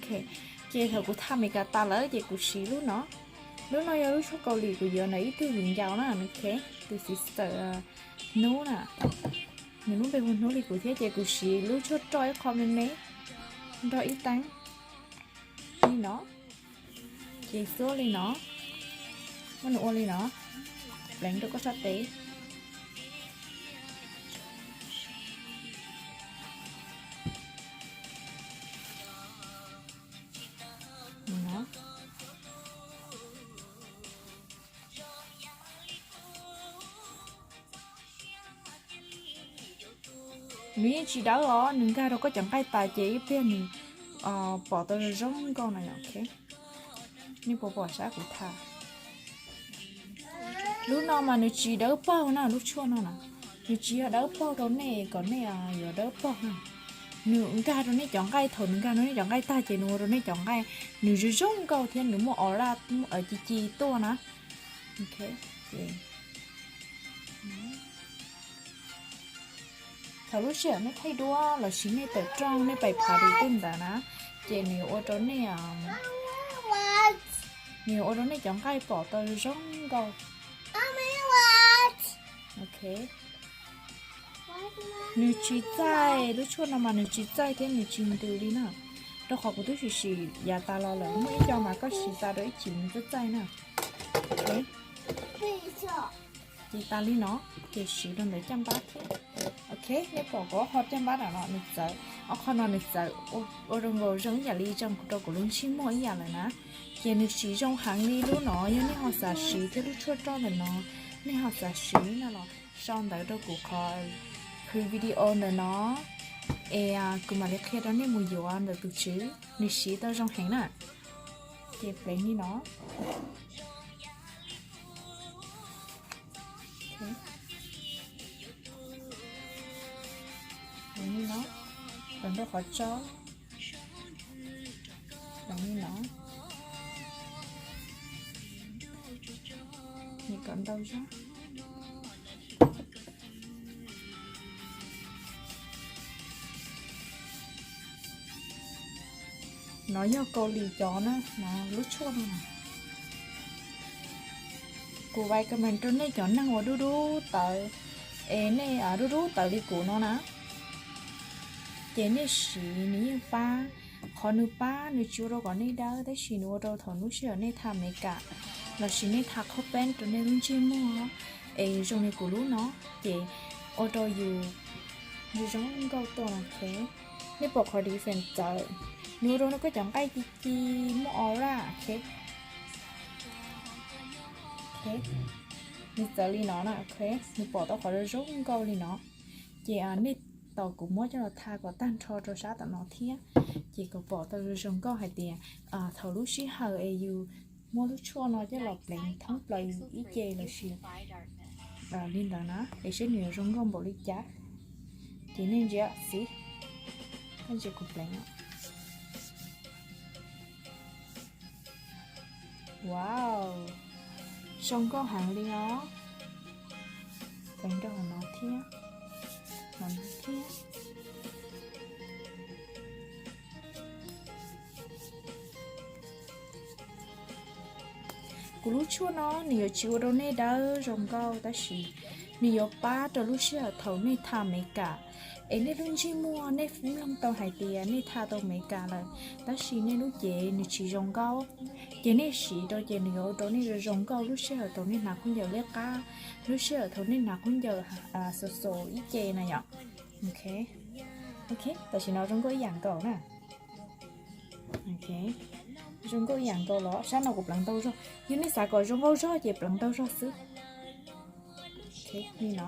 Ok, ces thaum kuv tha Amelikas tas lawm ces kuv siv lub no. Lub no yog lub tshuaj Kaus Lim kuv yuav ntawm ib tug viv ncaus na, ok, tus sister Hnub na. Nws lub npe hu Hnub li kuv thiab ces kuv siv lub tshuaj roj ib qho me me, roj ib teeb li no. Ces xuab li no, muab nws ua li no, pleev rau koj sab tes. Nws yeej tsis dawb os, nws nkag rau koj cov nqaij tas ces ib pliag nws pom tau zoo zoo nkauj no yom. Nej puas pom sab kuv tha? Lub no mas nws tsis dawb paug na, lub tshuaj no na, nws tsis yog dawb paug rau nej kom nej yuav dawb paug na. Nws nkag rau nej cov nqaij, thaum nws nkag rau nej cov nqaij tag ces nws ua rau nej cov nqaij nws zoo zoo nkauj thiab nws muaj aura, muaj ci ci tuaj na. Thaum lub sij hawm nej thaij duab los sis nej tawm rooj nej pais party tej ntawd na, ces nws yuav ua rau nej, nws yuav ua rau nej cov nqaij pom tau zoo nkauj. Ok, nws tsis txaij, lub tshuaj no mas nws tsis txaij thiab nws tsis ntws li na, rau qhov kuv twb sim sim yav tas los lawm, muaj ib co mas koj siv tas rau ib chim nws txaij txaij na. Ces tas li no, ces siv rau ntawm caj npab thiab. Ok, nej pom kuv ob qho caj npab no nws txawv, ob qho no nws txawv ua zoo nkaus zoo ib yam li zoo rau kuv lub ntsej muag ib yam lawm na. Ces nws siv zoo heev li lub no, yog nej ho xav siv thiab lub tshuaj roj ntawm no, nej ho xav siv no los sau ntawv rau kuv qhov, kuv video ntawm no, es kuv mam li qhia rau nej mus yuav ntawm tus tswv, nws siv tau zoo heev na. Ces pleev li no, pleev li no, pleev rau qhov tso, pleev li no, kom ntau zog. No yog Kaus Lim cov na, lub tshuaj no na. Kuv recommend rau nej cov neeg uas dub dub tawv, es nej dub dub tawv li kuv no na, ces nej siv nws yeej pab. Qhov nws pab nws tsis ua rau kom nej dawb, tab sis nws ua rau thaum lub sij hawm nej tha makeup los sis nej tha qhov paint rau nej lub ntsej muag, es zoo li kuv lub no, ces ua rau yus zoo nkauj tuaj. Nej pom qhov difference txawv, nws ua rau koj cov nqaij ci ci, muaj aura. Nws txawv li no na, nws pom tau qhov zoo nkauj li no. Ces nej tos kuv muab coj los tha kom tag nrho rau sab tom no thiab, ces kom pom tau zoo zoo nkauj hais tias thaum lub sij hawm es yus muab lub tshuaj no coj los pleev thoob plaws yus ib ce los sis li ntawd na, es saib nws yuav zoo nkauj npaum li cas. Ces nej ntsia xwb, nej ntsia kuv pleev. Wow, zoo nkauj heev li os. Pleev rau hauv no thiab, hauv no thiab. Kuv lub tshuaj no nws yuav tsis ua rau nej dawb zoo nkauj, tab sis nws yuav pab rau lub sij hawm thaum nej tha makeup, es nej lub ntsej muag nej mloog tau hais tias nej tha tau makeup lawm, tab sis nej lub cev nws tsis zoo nkauj. Ces nej siv rau ces nws yuav ua rau nej zoo zoo nkauj lub sij hawm thaum nej hnav khaub ncaws liab qab, lub sij hawm thaum nej hnav khaub ncaws xos xos ib ce na yom. Ok, tam sim no zoo nkauj ib yam nkaus na. Zoo nkauj ib yam nkaus los sab no kuv pleev ntau zog. Yog nej xav kom zoo nkauj zog ces pleev ntau zog xwb. Li no,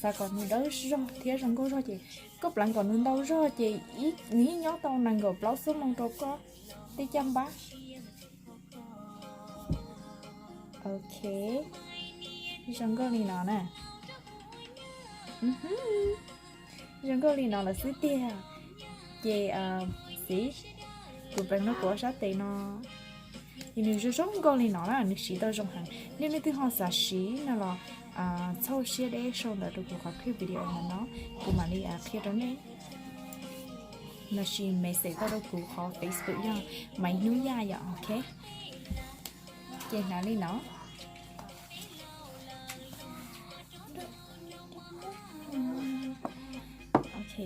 xav kom nws dawb zog thiab zoo nkauj zog ces koj pleev kom nws ntau zog ces nws yeej nyob tau nees nkaum plaub xuab moos rau koj tej caj npab. Ok, zoo nkauj li no na. Zoo nkauj li no lawm xwb tiag. Ces xib, kuv pleev rau kuv ob sab tes no, ces nws zoo zoo nkauj li no na, nws siv tau zoo heev. Nej leej twg ho xav siv no los txhob siab deb sau ntawv rau kuv qhov clip video ntawm no, kuv mam li qhia rau nej. los sis message tau rau kuv qhov Facebook yog Maiv Hnub Yaj yom, ok. Ces hnav li no. Ok.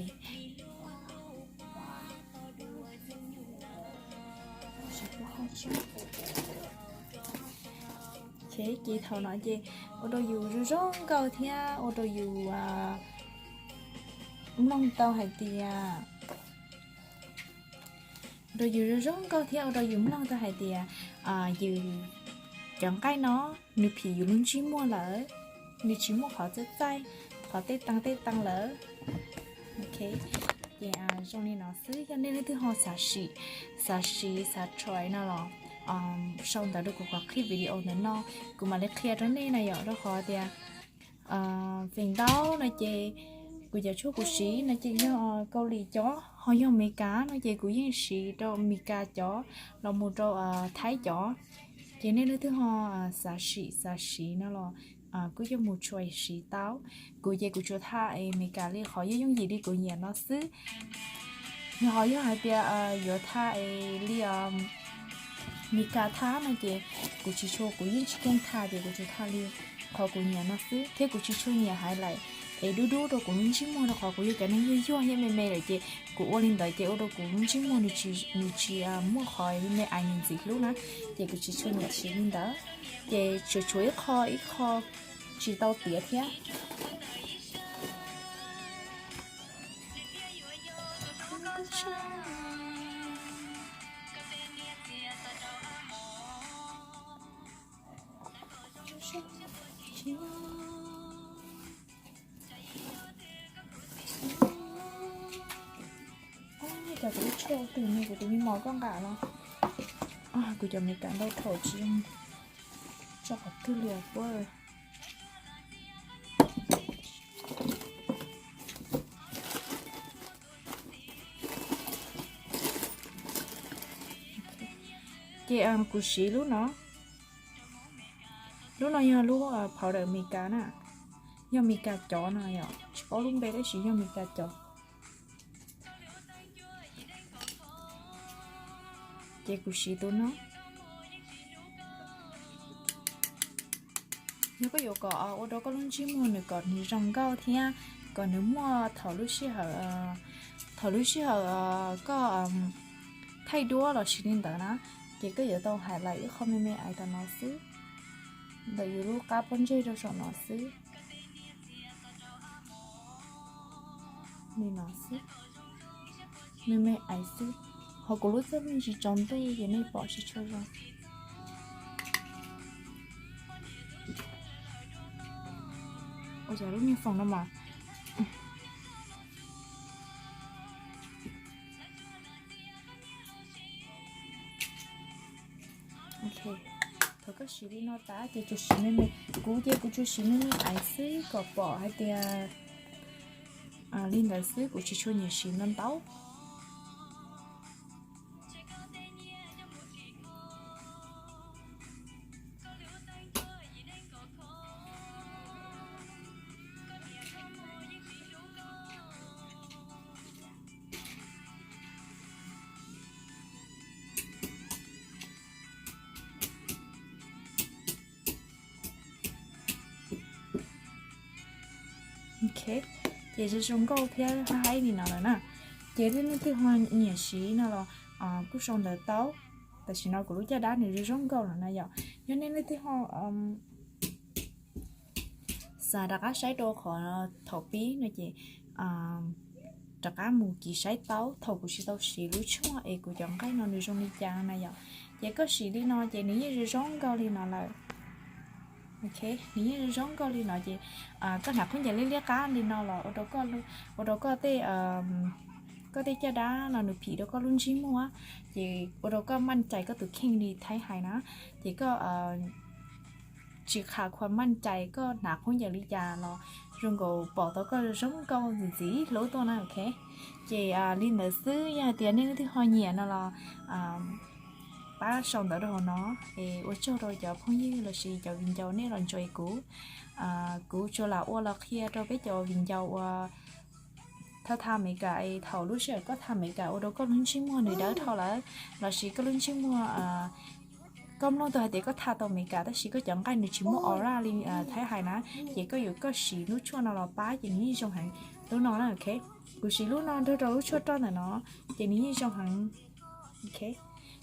Ces thaum no ces ua rau yus zoo zoo nkauj thiab ua rau yus mloog tau hais tias ua rau yus zoo zoo nkauj thiab ua rau yus mloog tau hais tias yus cov nqaij no nws phim yus lub ntsej muag lawm, nws tsis muaj qhov txaij txaij, qhov tej tee tej tee lawm. Ok, ces zoo li no xwb. Yog nej leej twg ho xav sim, xav siv xav try no los sau ntawv rau kuv qhov clip video ntawm no, kuv mam li qhia rau nej na yom. Rau qhov tias feem ntau no ces kuv cov tshuaj kuv siv no ces yog Kaus Lim cov, ho yog Amelikas no ces kuv yeej siv rau Amelikas cov los mus rau Thaib cov. Ces nej leej twg ho xav sim xav siv no los kuj coj mus try siv tau. Kuv ces kuv tsuas tha Amelikas li qhov yooj yooj yim li kuv nyiam no xwb. Nws ho yog hais tias yuav tha li Amelikas thab no ces kuv tsis tshua, kuv yeej tsis keej tha ces kuv tsuas tha li qhov kuv nyiam no xwb, thiab kuv tsis tshua nyiam hais lawm es dub dub rau kuv lub ntsej muag rau qhov kuv yog cov neeg yuag yuag thiab me me lawm ces kuv ua li ntawd ces ua rau kuv lub ntsej muag nws tsis, nws tsis muaj qhov me me ais nws ntxim hlub na, ces kuv tsis tshua nyiam siv li ntawd. Ces tsuas tshuav ib qho ib qho tsis tau tiav thiab. Cov kuv lub tshuaj twg ne, kuv tus me mos koj nqa los. Kuv cov Amelikas ntau thaum tsis zoo tso qhov twg li os puab. Ces kuv siv lub no, lub no yog lub powder Amelikas na, yog Amelikas cov no yom, tsis paub lub npe tab sis yog Amelikas cov. Ces kuv siv tus no. Yog koj yuav kom ua rau koj lub ntsej muag nws kom nws zoo nkauj thiab kom nws muaj thaum lub sij hawm, thaum lub sij hawm koj thaij duab los sis li ntawd na, ces koj yuav tau highlight ib qho me me ais tam no xwb, ntawm yus lub qab pob ntseg rau saum no xwb. Li no xwb, me me ais xwb. Ho kuv lub txaj me ntsis tsaus ntuj ces nej pom tsis tshua zoo. Ua cas lub niag foom no mas. Thaum koj siv li no tas ces tsuas siv me me, kuv ces kuv tsuas siv me me ais xwb kom pom hais tias li ntawd xwb, kuv tsis tshua nyiam siv ntau ntau. Ok, ces zoo zoo nkauj thiab haib li no lawm na. Ces leej twg ho nyiam siv no los kuj sau ntawv tau. Tam sim no kuv lub caj dab nws zoo zoo nkauj lawm na yom. Yog nej leej twg ho xav rov qab saib rau qhov thaum pib no ces rov qab mus kiv saib tau thaum kuv tsis tau siv lub tshuaj es kuv cov nqaij no nws zoo li cas na yom. Ces koj siv li no ces nws yeej zoo zoo nkauj li no lawm. Ok, nws yeej zoo zoo nkauj li no ces koj hnav khaub ncaws liab liab qab li no los ua rau koj tej, koj tej caj dab no nws phim rau koj lub ntsej muag, ces ua rau koj maj cais koj tus kheej li Thaib hais na. Ces koj tsis qha khuam maj cais koj hnav khaub ncaws li cas los zoo nkaus pom tau koj zoo nkauj ntxim ntxim hlub tuaj na, ok. Ces li ntawd xwb, yog hais tias nej leej twg ho nyiam no los pab sau ntawv rau hauv no es ua tsaug rau cov phooj ywg los sis cov viv ncaus nej los ntsuas kuv. Kuv tsuas lam ua los qhia rau peb cov viv ncaus uas tha tha makeup es thaum lub sij hawm koj tha makeup ua rau koj lub ntsej muag nws dawb dhau lawm, lossis koj lub ntsej muag, koj mloog tau hais tias koj tha tau makeup tab sis koj cov nqaij nws tsis muaj aura li Thaib hais na, ces koj yuav koj siv lub tshuaj no los pab ces nws yeej zoo heev. Lub no na, ok, kuv siv lub no nrog rau lub tshuaj roj ntawm no, ces nws yeej zoo heev. Ok,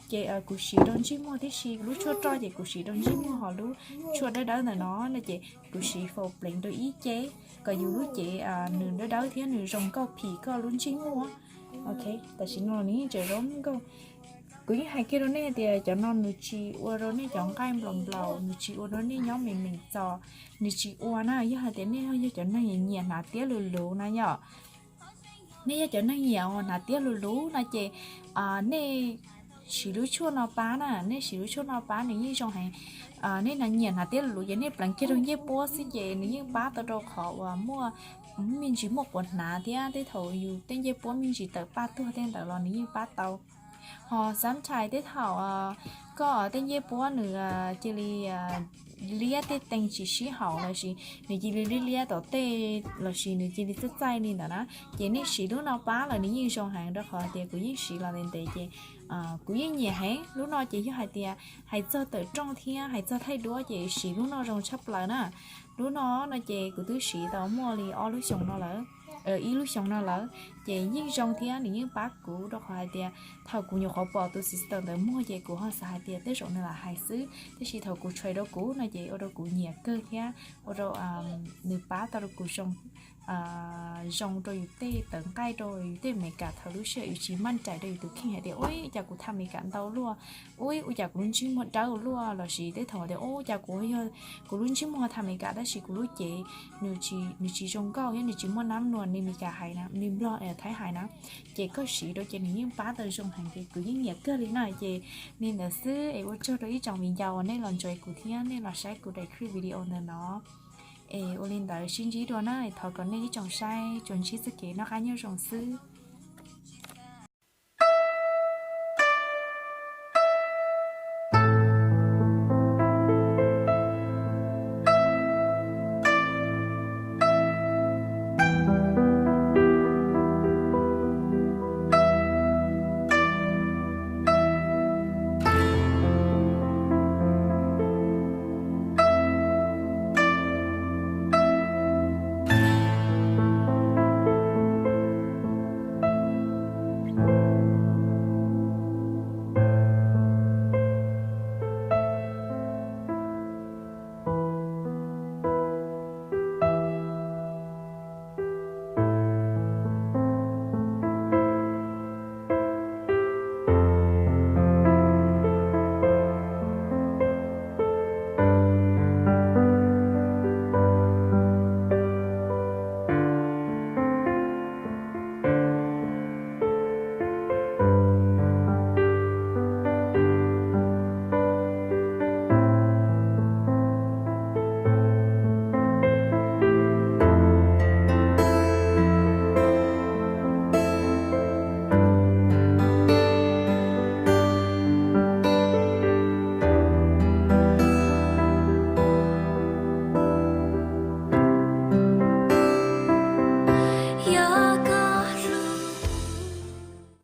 ces kuv siv rau ntsej muag tib si, lub tshuaj roj ces kuv siv rau ntsej muag, ho lub tshuaj dawb dawb ntawm no no ces kuv siv faus pleev rau ib ce, kom yus lub cev nws dawb dawb thiab nws zoo nkauj phim koj lub ntsej muag. Ok, tam sim no nws yeej tseem zoo nkauj. Kuv yeej hais kiag rau nej tias cov no nws tsis ua rau nej cov nqaij nplaum nplaum, nws tsis ua rau nej nyob me me txos, nws tsis ua na. Yog hais tias nej yog cov neeg nyiam hnav tiab luv luv na yom, nej yog cov neeg nyiam hnav tiab luv luv no ces nej siv lub tshuaj no pab na, nej siv lub tshuaj no pab nws yeej zoo heev. Nej nyiam hnav tiab luv luv ces nej pleev kiag rau ncej puab xwb ces nws yeej pab tau rau qhov uas muaj, me ntsis muaj quav hnav thiab tej thaum yus tej ncej puab me ntsis tawm paj tuag tej ntawd los nws yeej pab tau. Ho sometimes tej thaum koj tej ncej puab nws cia li liab, tej tees tsis sib haum lossis nws cia li liab liab tom tej lossis nws cia li txaij txaij li ntawd na, ces nej siv lub no pab los nws yeej zoo heev, rau qhov tias kuv yeej siv los ntev ntev ces kuv yeej nyiam heev. Lub no ces yog hais tias hais txog tawm rooj thiab hais txog thaij duab ces siv lub no zoo tshaj plaws na. Lub no no ces kuv twb siv tau muaj li ob lub xyoo no lawm, ib lub xyoo no lawm, ces yeej zoo thiab nws yeej pab kuv, rau qhov hais tias thaum kuv nyuam qhuav pom tus sister ntawd muag ces kuv ho xav hais tias tej zaum nws lam hais xwb, tab sis thaum kuv try rau kuv no ces ua rau kuv nyiam kawg thiab ua rau nws pab tau rau kuv zoo, zoo rau yus tej tawv nqaij, rau yus tej makeup thaum lub sij hawm yus tsis maj nraim rau yus tus kheej hais tias ua cas kuv tha makeup ntau luaj, ua cas kuv lub ntsej muag dawb luaj, lossis tej thaum tias ua cas kuv yog, kuv lub ntsej muag tha makeup tab sis kuv lub cev nws tsis zoo nkauj thiab nws tsis muaj nab nua li Mis Kas hais na, li Nplog Thaib hais na, ces koj siv rau ces nws yeej pab tau zoo heev ces kuv yeej nyiam kawg li na. Ces li ntawd xwb es ua tsaug rau ib tsoom viv ncaus uas nej los ntsuas kuv thiab nej los saib kuv daim clip video ntawm no. Es ua li ntawd sib ntsib dua na, thov kom nej ib tsoom saib tsuas ntsib txoj kev noj qab nyob zoo xwb.